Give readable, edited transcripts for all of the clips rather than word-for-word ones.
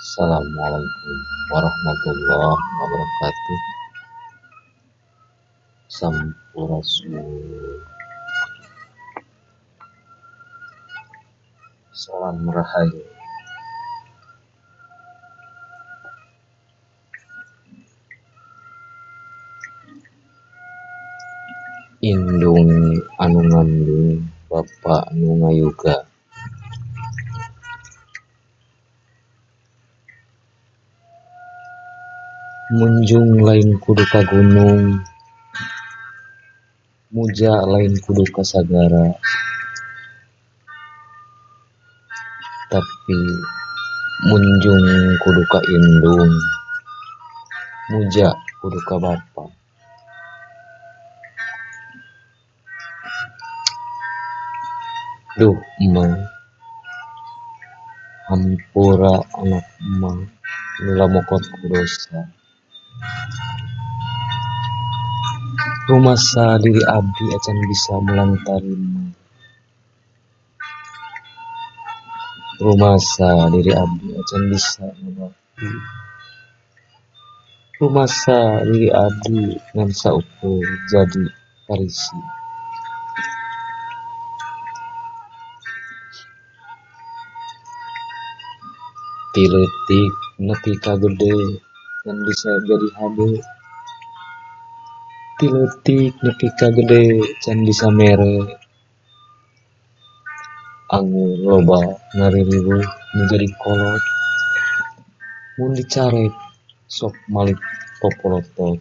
Assalamualaikum warahmatullahi wabarakatuh. Sampurasun. Salam rahayu. Indung anu ngandung, bapa anu ngayuga. Munjung lain kudu ka gunung, muja lain kudu ka sagara, tapi munjung kudu ka indung, muja kudu ka bapa. Duh emang, hampura anak emang, nu lamokot ku dosa. Rumasa diri abdi acan bisa mulang tarima. Rumasa diri abdi acan bisa ngabakti. Rumasa diri abdi ngan saukur jadi karisi. Ti leutik nepi ka gede ngan bisa jadi hade. Ti leutik nepi ka gede can bisa mere. Angur loba ngaririweuh nu jadi kolot. Mun dicarek sok malik popolotot.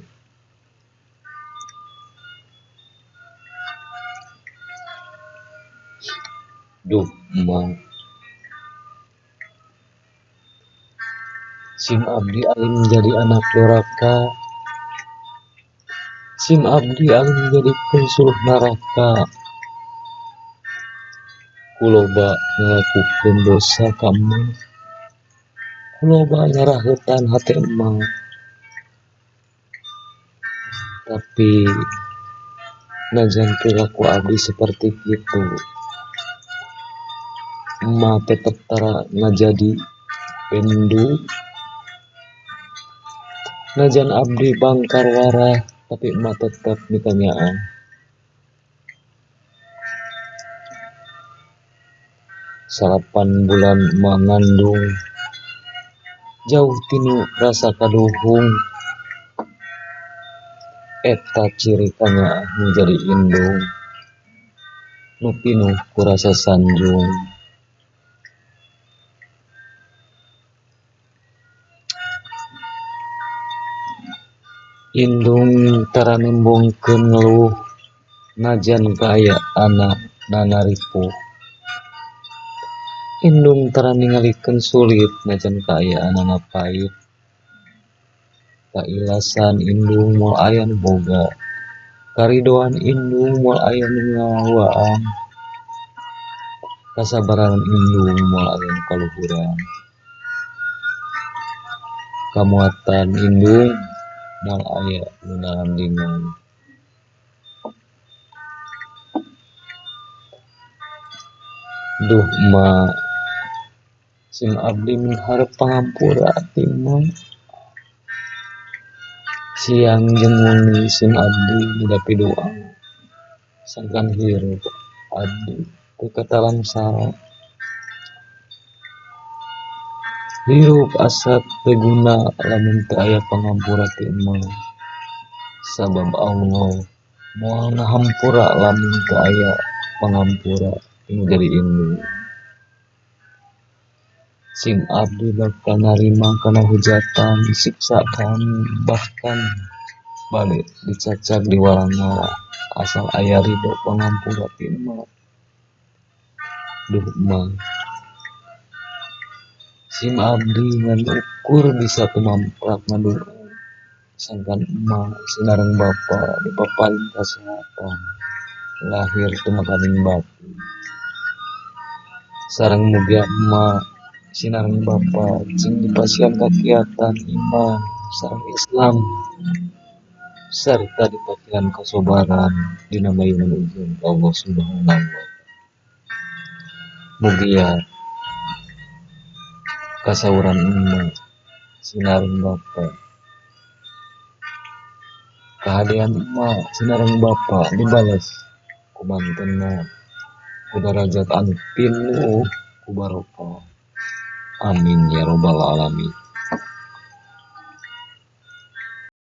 Duh emang, sim abdi alim jadi anak doraka. Sim abdi alim jadi penyuluh neraka. Kuloba ngalakukeun dosa ka emak. Kuloba nyaraheutan hate emak. Tapi najan perilaku abdi seperti kitu, emak tetep tara ngajadi bendu. Najan abdi bangkar warah, tapi emak tetep mikanyaah. 9 bulan emak ngandung, jauh tinu rasa kaduhung. Eta ciri kanyaah nu jadi indung, nu pinuh ku rasa sanjung. Indung tara nembongkeun ngeluh, najan kaayaanna nanaripuh. Indung tara ningalikeun sulit, najan kaayaanna pait. Kailasan indung moal aya nu boga, karidoan indung moal aya nu ngawaan, kasabaran indung moal aya nu kaluhuran, kamuatan indung moal aya nu narandingan. Duh emak, sim abdi miharep pangampura ti emak. Siang jeung wengi sim abdi midapi doa, sangkan hirup abdi teu katalangsara. Hirup asa teu guna lamun teu aya pangampura ti emak. Sabab Allah moal ngahampura lamun teu aya pangampura nu jadi indung. Sim abdi bakal narima kana hujatan, siksaan, bahkan bade dicacag di warangga asal aya ridho pangampura ti emak. Duh emak, sim abdi ngan ukur bisa tumamprak ngadoa, sangkan emak sinareng bapa dipaparin kasehatan, lahir tumakaning batin. Sareng mugia emak sinareng bapa cing dipasihan kakiatan iman sareng Islam sarta dipasihan kasobaran dina mayunan ujian Allah Subhanahu wa taala. Mugia Kasauran emak sinareng bapa. Kahadean emak sinareng bapa dibales ku mantenna ku darajat anu pinuh ku barokah. Amin ya robbal alamin.